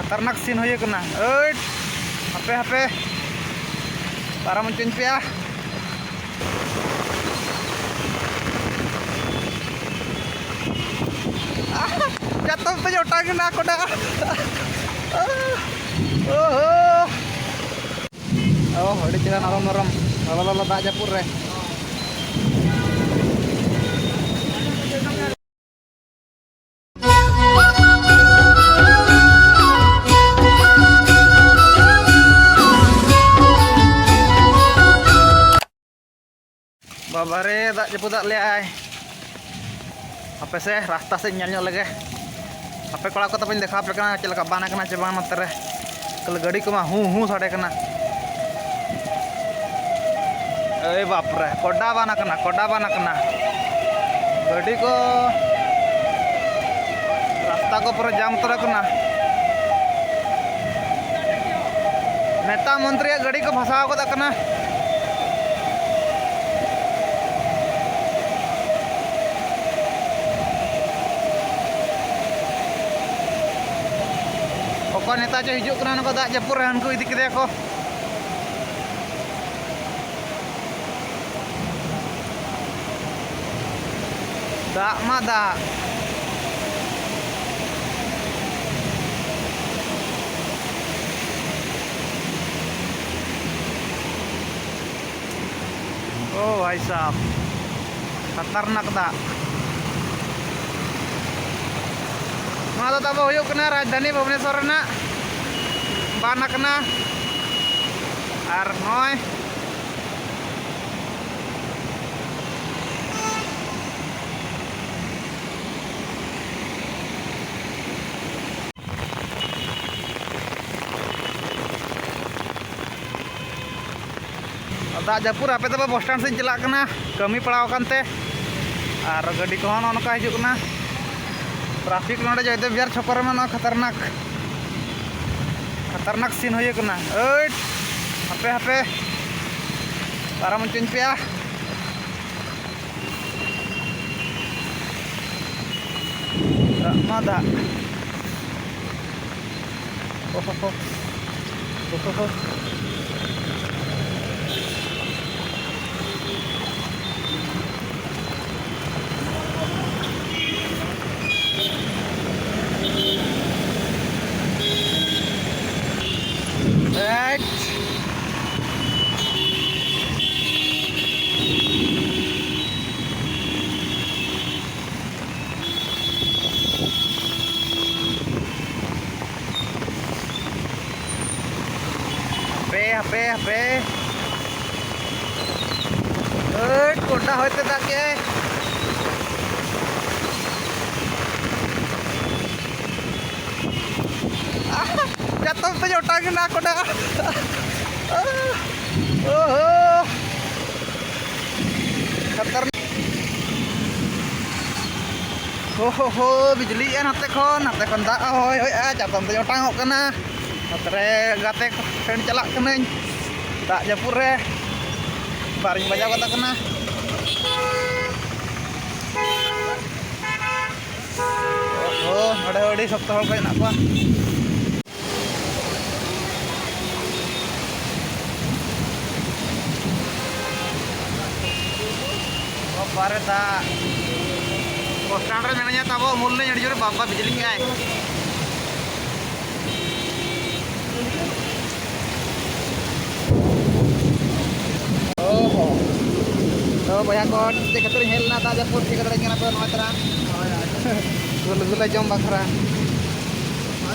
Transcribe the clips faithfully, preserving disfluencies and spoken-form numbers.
ᱠᱷᱟᱛᱟᱨᱱᱟᱠ ᱥᱤᱱ ᱦᱩᱭ ᱠᱟᱱᱟ᱾ ᱟᱹᱴ, ᱦᱟᱯᱮ, ᱦᱟᱯᱮ, ᱯᱟᱨᱚᱢ ᱦᱚᱪᱚᱧ ᱯᱮᱭᱟ᱾ ᱪᱟᱛᱚᱢ ᱛᱮᱧ ᱚᱴᱟᱝ ᱮᱱᱟ ᱠᱚᱰᱟ᱾ ᱳᱦᱳ᱾ ᱚ, ᱟᱹᱰᱤ ᱪᱮᱦᱨᱟ ᱱᱚᱨᱚᱢ ᱱᱚᱨᱚᱢ ᱞᱚᱞᱚ ᱞᱚᱞᱚ ᱫᱟᱜ ᱡᱟᱹᱯᱩᱫ ᱨᱮ᱾ ᱵᱟᱵᱟᱨᱮ, ᱫᱟᱜ ᱡᱟᱹᱯᱩᱫ ᱫᱟᱜ ᱞᱮᱭᱟᱭ᱾ ᱦᱟᱯᱮ ᱥᱮ, ᱨᱟᱥᱛᱟ ᱥᱮᱫ ᱧᱮᱞ ᱧᱚᱜ ᱞᱮᱜᱮ᱾ ᱦᱟᱯᱮ ᱠᱚᱲᱟ ᱠᱚ, ᱛᱟᱯᱮᱧ ᱫᱮᱠᱷᱟᱣ ᱟᱯᱮ ᱠᱟᱱᱟ ᱪᱮᱫ ᱞᱮᱠᱟ ᱵᱟᱱ ᱟᱠᱟᱱᱟ ᱪᱮ ᱵᱟᱝ ᱱᱚᱛᱮ ᱨᱮ᱾ ᱛᱟᱦᱞᱮ ᱜᱟᱹᱰᱤ ᱠᱚᱢᱟ ᱦᱩᱸ ᱦᱩᱸ ᱥᱟᱰᱮ ᱠᱟᱱᱟ᱾ ᱮᱭ ᱵᱟᱯ ᱨᱮ, ᱠᱚᱰᱟ ᱵᱟᱱ ᱟᱠᱟᱱᱟ, ᱠᱚᱰᱟ ᱵᱟᱱ ᱟᱠᱟᱱᱟ᱾ ᱜᱟᱹᱰᱤ ᱠᱚ, ᱨᱟᱥᱛᱟ ᱠᱚ ᱯᱩᱨᱟᱹ ᱡᱟᱢ ᱩᱛᱟᱹᱨ ᱟᱠᱟᱱᱟ᱾ ᱱᱮᱛᱟ ᱢᱚᱱᱛᱨᱤᱭᱟᱜ ᱜᱟᱹᱰᱤ ᱠᱚ ᱵᱷᱟᱥᱟᱣ ᱜᱚᱫ ᱟᱠᱟᱱᱟ᱾ ᱚᱠᱚᱭ ᱱᱮᱛᱟ ᱪᱚ ᱦᱤᱡᱩᱜ ᱠᱟᱱᱟ, ᱱᱩᱠᱩ ᱫᱟᱜ ᱡᱟᱹᱯᱩᱫ ᱨᱮ ᱦᱟᱱᱠᱩ ᱤᱫᱤ ᱠᱮᱫᱮᱭᱟ ᱠᱚ᱾ ᱫᱟᱜ ᱢᱟ ᱫᱟᱜ᱾ ᱳ ᱵᱷᱟᱭ ᱥᱟᱵ, ᱠᱷᱟᱛᱟᱨᱱᱟᱠ ᱫᱟᱜ᱾ ᱱᱚᱣᱟ ᱫᱚ ᱛᱟᱵᱚ ᱦᱩᱭᱩᱜ ᱠᱟᱱᱟ ᱨᱟᱡᱽᱫᱷᱟᱱᱤ ᱵᱷᱩᱵᱽᱱᱮᱥᱚᱨ ᱨᱮᱱᱟᱜ ᱵᱟᱱ ᱟᱠᱟᱱᱟ᱾ ᱟᱨ ᱱᱚᱜᱼᱚᱭ ᱫᱟᱜ ᱡᱟᱹᱯᱩᱫ ᱟᱯᱮ ᱫᱚᱯᱮ ᱵᱚᱥ ᱥᱴᱮᱱᱰ ᱥᱮᱫ ᱤᱧ ᱪᱟᱞᱟᱜ ᱠᱟᱱᱟ, ᱠᱟᱹᱢᱤ ᱯᱟᱲᱟᱣ ᱟᱠᱟᱱ ᱛᱮ᱾ ᱟᱨ ᱜᱟᱹᱰᱤ ᱠᱚᱦᱚᱸ ᱱᱚᱜᱼᱚ ᱱᱚᱝᱠᱟ ᱦᱤᱡᱩᱜ ᱠᱟᱱᱟ᱾ ᱴᱨᱟᱯᱷᱤᱠ ᱱᱚᱰᱮ ᱡᱚᱭᱫᱮᱵ ᱵᱤᱦᱟᱨ ᱪᱷᱚᱠ ᱨᱮ ᱢᱮᱱᱟᱜᱼᱟ, ᱠᱷᱟᱛᱟᱨᱱᱟᱠ, ᱠᱷᱟᱛᱟᱨᱱᱟᱠ ᱥᱤᱱ ᱦᱩᱭ ᱠᱟᱱᱟ᱾ ᱟᱹᱴ, ᱦᱟᱯᱮ, ᱦᱟᱯᱮ, ᱯᱟᱨᱚᱢ ᱦᱚᱪᱚᱧ ᱯᱮᱭᱟ᱾ ᱫᱟᱜ ᱢᱟ ᱫᱟᱜ᱾ ᱳᱦᱳ ᱦᱳ᱾ ᱳᱦᱳ ᱦᱳ᱾ ᱮᱭᱤᱴ᱾ ᱦᱟᱯᱮ, ᱦᱟᱯᱮ, ᱦᱟᱯᱮ᱾ ᱦᱟᱹᱴ, ᱜᱚᱱᱰᱟ ᱦᱚᱭᱛᱮ ᱫᱟᱜ ᱠᱮᱜᱼᱟᱭ᱾ ᱟᱦ, ᱪᱟᱛᱚᱢ ᱛᱮᱧ ᱚᱴᱟᱝ ᱮᱱᱟ ᱠᱚᱰᱟ᱾ ᱟᱦ, ᱳᱦᱳ᱾ ᱠᱷᱟᱛᱟᱨ-, ᱦᱳ, ᱦᱳ, ᱦᱳ, ᱵᱤᱡᱽᱞᱤᱭᱮᱜᱼᱟ ᱱᱟᱛᱮ ᱠᱷᱚᱱ, ᱱᱟᱛᱮ ᱠᱷᱚᱱ ᱫᱟᱜ ᱦᱚᱭ ᱦᱚᱭᱮᱜᱼᱟ, ᱪᱟᱛᱚᱢ ᱛᱮᱧ ᱚᱴᱟᱝᱚᱜ ᱠᱟᱱᱟ᱾ ᱱᱚᱛᱮ ᱨᱮ ᱜᱟᱛᱮ ᱠᱚ ᱴᱷᱮᱱ ᱪᱟᱞᱟᱜ ᱠᱟᱹᱱᱟᱹᱧ, ᱫᱟᱜ ᱡᱟᱹᱯᱩᱫ ᱨᱮ ᱵᱟᱨᱤᱧ ᱵᱟᱡᱟᱣ ᱜᱚᱫ ᱟᱠᱟᱱᱟ᱾ ᱳᱦᱳ, ᱱᱚᱰᱮ ᱦᱚᱸ ᱟᱹᱰᱤ ᱥᱚᱠᱛᱚ ᱦᱚᱲ ᱠᱚ ᱦᱮᱱᱟᱜ ᱠᱚᱣᱟ᱾ ᱵᱟᱵᱟ ᱨᱮ ᱫᱟᱜ᱾ ᱵᱚᱥ ᱥᱴᱮᱱᱰ ᱨᱮ ᱢᱮᱱᱟᱹᱧᱟ, ᱛᱟᱵᱚ ᱩᱢᱩᱞ ᱱᱟᱹᱧ, ᱟᱹᱰᱤ ᱡᱳᱨᱮ ᱵᱟᱵᱟ ᱵᱤᱡᱽᱞᱤ ᱠᱮᱜᱼᱟᱭ᱾ ᱚ ᱦᱚᱸ᱾ ᱛᱚ ᱵᱚᱭᱦᱟ ᱠᱚ, ᱪᱮᱫ ᱠᱷᱟᱹᱛᱤᱨ ᱤᱧ ᱦᱮᱡ ᱞᱮᱱᱟ ᱫᱟᱜ ᱡᱟᱹᱯᱩᱫ, ᱪᱮᱫ ᱠᱷᱟᱹᱛᱤᱨ ᱤᱧ ᱠᱟᱱᱟ ᱯᱮ ᱱᱚᱣᱟ ᱛᱟᱨᱟ? ᱜᱩᱞᱜᱩᱞᱟᱹ ᱡᱚᱢ ᱵᱟᱠᱷᱨᱟ᱾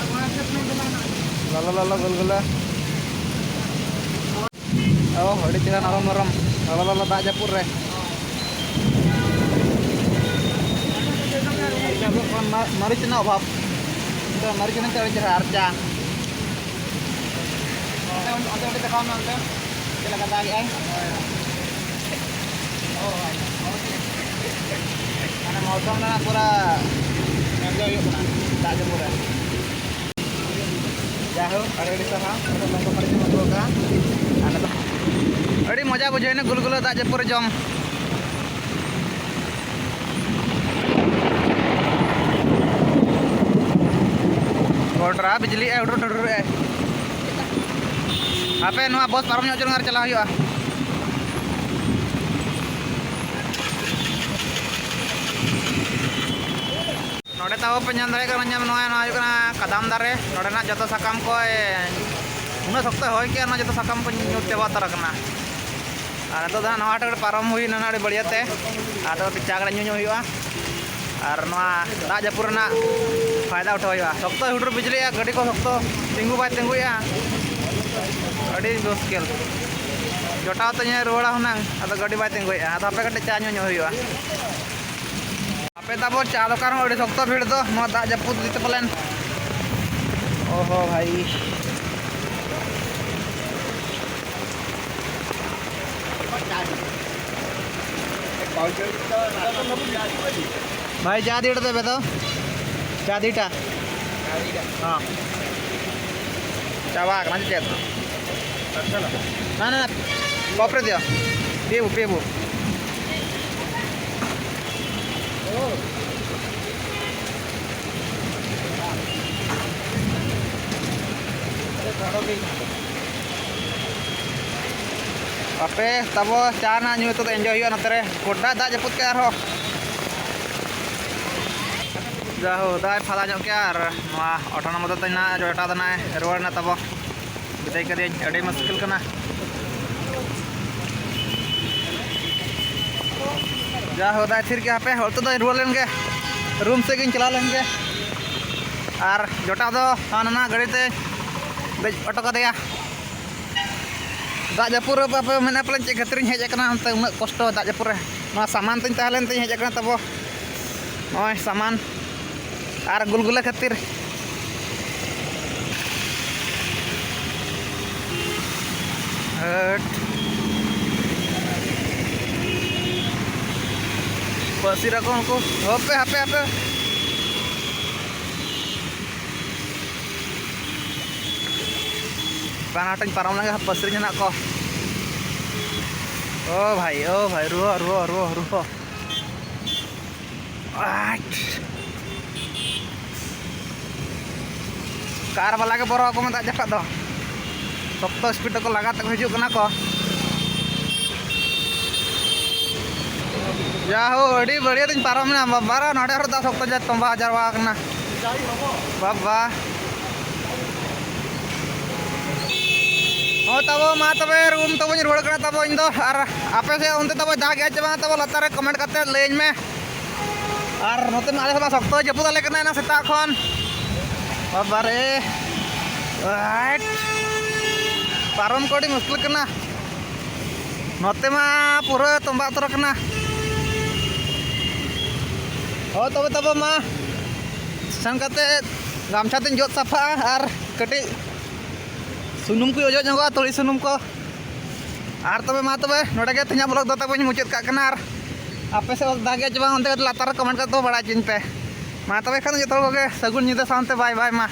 ᱞᱚᱞᱚ ᱞᱚᱞᱚ ᱜᱩᱞᱜᱩᱞᱟᱹ᱾ ᱚ, ᱟᱹᱰᱤ ᱪᱮᱦᱨᱟ ᱱᱚᱨᱚᱢ ᱱᱚᱨᱚᱢ, ᱞᱚᱞᱚ ᱞᱚᱞᱚ ᱫᱟᱜ ᱡᱟᱹᱯᱩᱫ ᱨᱮ᱾ ᱢᱟ-, ᱢᱟᱹᱨᱤᱪ ᱨᱮᱱᱟᱜ ᱚᱵᱷᱟᱵᱽ᱾ ᱱᱤᱛᱚᱜ ᱢᱟᱹᱨᱤᱪ ᱨᱮᱱᱟᱜ ᱟᱹᱰᱤ ᱪᱮᱦᱨᱟ ᱟᱨ ᱪᱟ᱾ ᱚᱱᱛᱮ, ᱚᱱᱛᱮ, ᱚᱱᱛᱮ ᱫᱮᱠᱷᱟᱣ ᱢᱮ, ᱚᱱᱛᱮ ᱪᱮᱫ ᱞᱮᱠᱟ ᱫᱟᱜᱮᱜᱼᱟᱭ᱾ ᱢᱟᱱᱮ ᱢᱚᱣᱥᱚᱢ ᱨᱮᱱᱟᱜ ᱯᱩᱨᱟ enjoy ᱦᱩᱭᱩᱜ ᱠᱟᱱᱟ ᱫᱟᱜ ᱡᱟᱹᱯᱩᱫ ᱨᱮ᱾ ᱡᱟᱭᱦᱳᱠ, ᱟᱹᱰᱤ ᱟᱹᱰᱤ ᱥᱟᱨᱦᱟᱣ᱾ ᱱᱤᱛᱚᱜ ᱞᱚᱝᱠᱚ ᱯᱟᱹᱲᱤ ᱠᱚ ᱟᱹᱜᱩ ᱟᱠᱟᱫᱼᱟ᱾ ᱟᱨ ᱱᱤᱛᱚᱜ ᱟᱹᱰᱤ ᱢᱚᱡᱟ ᱵᱩᱡᱷᱟᱹᱣ ᱮᱱᱟ ᱜᱩᱞᱜᱩᱞᱟᱹ ᱫᱟᱜ ᱡᱟᱹᱯᱩᱫ ᱨᱮ ᱡᱚᱢ᱾ ᱦᱩᱰᱨᱟ ᱵᱤᱡᱽᱞᱤ ᱮ ᱦᱩᱰᱩᱨ ᱦᱩᱰᱩᱨ ᱮ᱾ ᱦᱟᱯᱮ ᱱᱚᱣᱟ ᱵᱚᱥ ᱯᱟᱨᱚᱢ ᱧᱚᱜ ᱪᱚᱝ ᱟᱨ ᱪᱟᱞᱟᱣ ᱦᱩᱭᱩᱜᱼᱟ᱾ ᱱᱚᱰᱮ ᱛᱟᱵᱚ ᱯᱮ ᱧᱮᱞ ᱫᱟᱲᱮᱭᱟᱜ ᱠᱟᱱᱟ, ᱧᱮᱞ ᱱᱚᱣᱟ, ᱱᱚᱣᱟ ᱦᱩᱭᱩᱜ ᱠᱟᱱᱟ ᱠᱟᱫᱟᱢ ᱫᱟᱨᱮ᱾ ᱱᱚᱰᱮᱱᱟᱜ ᱡᱚᱛᱚ ᱥᱟᱠᱟᱢ ᱠᱚ, ᱮ, ᱩᱱᱟᱹᱜ ᱥᱚᱠᱛᱚ ᱦᱚᱭ ᱠᱮᱜᱼᱟ, ᱱᱚᱣᱟ ᱡᱚᱛᱚ ᱥᱟᱠᱟᱢ ᱠᱚ ᱧᱩᱨ ᱪᱟᱵᱟ ᱩᱛᱟᱹᱨ ᱟᱠᱟᱱᱟ᱾ ᱟᱨ ᱱᱤᱛᱚᱜ ᱫᱚ ᱦᱟᱸᱜ ᱱᱚᱣᱟ ᱴᱟᱜ ᱯᱟᱨᱚᱢ ᱦᱩᱭᱱᱟ ᱟᱹᱰᱤ ᱵᱟᱹᱲᱤᱭᱟᱹ ᱛᱮ᱾ ᱟᱨ ᱱᱤᱛᱚᱜ ᱪᱟ ᱠᱟᱹᱴᱤᱡ ᱧᱩ ᱧᱚᱜ ᱦᱩᱭᱩᱜᱼᱟ᱾ ᱟᱨ ᱱᱚᱣᱟ ᱫᱟᱜ ᱡᱟᱹᱯᱩᱫ ᱨᱮᱱᱟᱜ ᱯᱷᱟᱭᱫᱟ ᱩᱴᱷᱟᱹᱣ ᱦᱩᱭᱩᱜᱼᱟ᱾ ᱥᱚᱠᱛᱚᱭ ᱦᱩᱰᱩᱨ ᱵᱤᱡᱽᱞᱤᱭᱮᱜᱼᱟ, ᱜᱟᱹᱰᱤ ᱠᱚ ᱥᱚᱠᱛᱚ ᱛᱤᱸᱜᱩ ᱵᱟᱭ ᱛᱤᱸᱜᱩᱭᱮᱜᱼᱟ, ᱟᱹᱰᱤ ᱢᱩᱥᱠᱤᱞ᱾ ᱡᱚᱴᱟᱣ ᱛᱮ ᱧᱮᱞ ᱨᱩᱣᱟᱹᱲᱟ ᱦᱩᱱᱟᱹᱝ, ᱟᱫᱚ ᱜᱟᱹᱰᱤ ᱵᱟᱭ ᱛᱤᱸᱜᱩᱭᱮᱜᱼᱟ᱾ ᱟᱫᱚ ᱦᱟᱯᱮ ᱠᱟᱹᱴᱤᱡ ᱪᱟ ᱧᱩ ᱧᱚᱜ ᱦᱩᱭᱩᱜᱼᱟ᱾ ᱟᱯᱮ ᱛᱟᱵᱚ ᱪᱟ ᱫᱚᱠᱟᱱ ᱦᱚᱸ ᱟᱹᱰᱤ ᱥᱚᱠᱛᱚ ᱵᱷᱤᱲ ᱫᱚ ᱱᱚᱣᱟ ᱫᱟᱜ ᱡᱟᱹᱯᱩᱫ ᱤᱫᱤ ᱛᱮ ᱯᱟᱞᱮᱱ᱾ ᱚᱦᱚ ᱵᱷᱟᱭ᱾ ᱵᱷᱟᱭ, ᱪᱟ ᱫᱤᱴᱟ ᱫᱮᱵᱮ ᱛᱚ᱾ ᱪᱟ ᱫᱤᱴᱟ᱾ ᱦᱚᱸ᱾ ᱪᱟᱵᱟ ᱟᱠᱟᱱᱟ ᱪᱮᱫ? ᱱᱟ, ᱱᱟ, ᱱᱟ᱾ ᱠᱚᱯ ᱨᱮ ᱫᱤᱭᱟ᱾ ᱯᱤᱭᱮᱵᱩ, ᱯᱤᱭᱮᱵᱩ᱾ ᱟᱯᱮ ᱛᱟᱵᱚ ᱪᱟ ᱱᱟ ᱧᱩ ᱛᱮᱫᱚ enjoy ᱦᱩᱭᱩᱜᱼᱟ ᱱᱚᱛᱮ ᱨᱮ᱾ ᱜᱚᱰᱟ ᱫᱟᱜ ᱡᱟᱹᱯᱩᱫ ᱠᱮᱫ ᱟᱨᱦᱚᱸ᱾ ᱡᱟᱦᱳ, ᱫᱟᱜ ᱯᱷᱟᱫᱟ ᱧᱚᱜ ᱠᱮᱫᱼᱟ ᱟᱨ ᱱᱚᱣᱟ ᱚᱴᱳ ᱱᱚᱢᱵᱚᱨ ᱫᱚ ᱱᱟᱜ ᱡᱚᱴᱟ ᱫᱚ ᱱᱟᱜ ᱨᱩᱣᱟᱹᱲ ᱮᱱᱟ ᱛᱟᱵᱚ᱾ ᱵᱤᱫᱟᱹᱭ ᱠᱟᱫᱮᱭᱟᱹᱧ, ᱟᱹᱰᱤ ᱢᱩᱥᱠᱤᱞ ᱠᱟᱱᱟ᱾ ᱡᱟᱦᱳ, ᱫᱟᱜ ᱛᱷᱤᱨ ᱠᱮᱫᱼᱟ, ᱦᱟᱯᱮ ᱦᱚᱲ ᱛᱮᱫᱚᱧ ᱨᱩᱣᱟᱹᱲ ᱞᱮᱱ ᱜᱮ, ᱨᱩᱢ ᱥᱮᱫ ᱜᱤᱧ ᱪᱟᱞᱟᱣ ᱞᱮᱱ ᱜᱮ᱾ ᱟᱨ ᱡᱚᱴᱟ ᱫᱚ ᱦᱟᱱᱟ ᱱᱟ ᱜᱟᱹᱰᱤ ᱛᱮ ᱫᱮᱡ ᱦᱚᱴᱚ ᱠᱟᱫᱮᱭᱟ᱾ ᱫᱟᱜ ᱡᱟᱹᱯᱩᱫ ᱨᱮ ᱵᱟᱯᱮ ᱢᱮᱱᱟ ᱯᱟᱞᱮᱱ ᱪᱮᱫ ᱠᱷᱟᱹᱛᱤᱨᱤᱧ ᱦᱮᱡ ᱟᱠᱟᱱᱟ ᱚᱱᱛᱮ ᱩᱱᱟᱹᱜ ᱠᱚᱥᱴᱚ ᱫᱟᱜ ᱡᱟᱹᱯᱩᱫ ᱨᱮ᱾ ᱱᱚᱣᱟ ᱥᱟᱢᱟᱱ ᱛᱤᱧ ᱛᱟᱦᱮᱸ ᱞᱮᱱ ᱛᱤᱧ ᱦᱮᱡ ᱟᱠᱟᱱᱟ ᱛᱟᱵᱚ᱾ ᱱᱚᱜᱼᱚᱭ ᱥᱟᱢᱟᱱ ᱟᱨ ᱜᱩᱞᱜᱩᱞᱟᱹ ᱠᱷᱟᱹᱛᱤᱨ᱾ ᱦᱟᱹᱴ᱾ ᱯᱟᱹᱥᱤᱨ ᱟᱠᱚ ᱩᱱᱠᱩ᱾ ᱦᱟᱯᱮ, ᱦᱟᱯᱮ, ᱦᱟᱯᱮ᱾ ᱵᱟᱱᱟᱨ ᱴᱷᱮᱱ ᱯᱟᱨᱚᱢ ᱞᱮᱱᱠᱷᱟᱱ ᱯᱟᱹᱥᱤᱨ ᱦᱮᱱᱟᱜ ᱠᱚ᱾ ᱳ ᱵᱷᱟᱭ, ᱳ ᱵᱷᱟᱭ, ᱨᱩᱦᱚ, ᱨᱩᱦᱚ, ᱨᱩᱦᱚ, ᱨᱩᱦᱚ᱾ ᱟᱪ᱾ ᱠᱟᱨ ᱵᱟᱞᱟ ᱜᱮ ᱵᱚᱨᱚ ᱟᱠᱚ ᱢᱮ ᱫᱟᱜ ᱡᱟᱹᱯᱩᱫ ᱫᱚ᱾ ᱥᱚᱠᱛᱚ ᱥᱯᱤᱰ ᱛᱮᱠᱚ ᱞᱟᱜᱟ ᱛᱮᱠᱚ ᱦᱤᱡᱩᱜ ᱠᱟᱱᱟ ᱠᱚ᱾ ᱡᱟᱦᱳ, ᱟᱹᱰᱤ ᱵᱟᱹᱲᱤᱡ ᱤᱧ ᱯᱟᱨᱚᱢᱮᱱᱟ ᱵᱟᱵᱟᱨᱟ, ᱱᱚᱰᱮ ᱟᱨᱦᱚᱸ ᱫᱟᱜ ᱥᱚᱠᱛᱚ ᱡᱟᱭ ᱛᱚᱸᱵᱟ ᱡᱟᱨᱣᱟ ᱟᱠᱟᱱᱟ ᱵᱟᱵᱟ᱾ ᱦᱳᱭ ᱛᱟᱵᱚ, ᱢᱟ ᱛᱚᱵᱮ ᱨᱩᱢ ᱛᱟᱵᱚᱧ ᱨᱩᱣᱟᱹᱲ ᱠᱟᱱᱟ ᱛᱟᱵᱚ ᱤᱧ ᱫᱚ᱾ ᱟᱨ ᱟᱯᱮ ᱥᱮᱫ ᱚᱱᱛᱮ ᱛᱟᱵᱚ ᱫᱟᱜ ᱜᱮᱭᱟ ᱪᱮ ᱵᱟᱝ ᱛᱟᱵᱚ, ᱞᱟᱛᱟᱨ ᱨᱮ ᱠᱚᱢᱮᱱᱴ ᱠᱟᱛᱮ ᱞᱟᱹᱭᱟᱹᱧ ᱢᱮ᱾ ᱟᱨ ᱱᱚᱛᱮ ᱢᱟ ᱟᱞᱮ ᱥᱮᱫ ᱢᱟ ᱥᱚᱠᱛᱚᱭ ᱡᱟᱹᱯᱩᱫ ᱟᱞᱮ ᱠᱟᱱᱟ ᱮᱱᱟ ᱥᱮᱛᱟᱜ ᱠᱷᱚᱱ᱾ ᱵᱟᱵᱟᱨᱮ, ᱟᱴ, ᱯᱟᱨᱚᱢ ᱠᱚ ᱟᱹᱰᱤ ᱢᱩᱥᱠᱤᱞ ᱠᱟᱱᱟ᱾ ᱱᱚᱛᱮ ᱢᱟ ᱯᱩᱨᱟᱹ ᱛᱚᱸᱵᱟ ᱩᱛᱟᱹᱨ ᱟᱠᱟᱱᱟ᱾ ᱦᱳᱭ ᱛᱚᱵᱮ ᱛᱚᱵᱮ ᱢᱟ ᱥᱮᱱ ᱠᱟᱛᱮ ᱜᱟᱢᱪᱷᱟ ᱛᱮᱧ ᱡᱚᱫ ᱥᱟᱯᱷᱟᱜᱼᱟ ᱟᱨ ᱠᱟᱹᱴᱤᱡ ᱥᱩᱱᱩᱢ ᱠᱚ ᱚᱡᱚᱜ ᱧᱚᱜᱚᱜᱼᱟ, ᱛᱩᱲᱤ ᱥᱩᱱᱩᱢ ᱠᱚ᱾ ᱟᱨ ᱛᱚᱵᱮ ᱢᱟ ᱛᱚᱵᱮ ᱱᱚᱰᱮ ᱜᱮ ᱛᱮᱦᱮᱧᱟᱜ ᱵᱞᱚᱜ ᱫᱚ ᱛᱟᱵᱚᱧ ᱢᱩᱪᱟᱹᱫ ᱠᱟᱜ ᱠᱟᱱᱟ᱾ ᱟᱨ ᱟᱯᱮ ᱥᱮᱫ ᱫᱟᱜ ᱜᱮ ᱪᱮ ᱵᱟᱝ ᱚᱱᱛᱮ ᱞᱟᱛᱟᱨ ᱨᱮ ᱠᱚᱢᱮᱱᱴ ᱠᱟᱛᱮ ᱵᱟᱲᱟᱭ ᱦᱚᱪᱚᱧ ᱯᱮ᱾ ᱢᱟ ᱛᱚᱵᱮ ᱠᱷᱟᱱ ᱡᱚᱛᱚ ᱦᱚᱲ ᱠᱚᱜᱮ ᱥᱟᱹᱜᱩᱱ ᱧᱤᱫᱟᱹ ᱥᱟᱶᱛᱮ ᱵᱟᱭ ᱵᱟᱭ ᱢᱟ᱾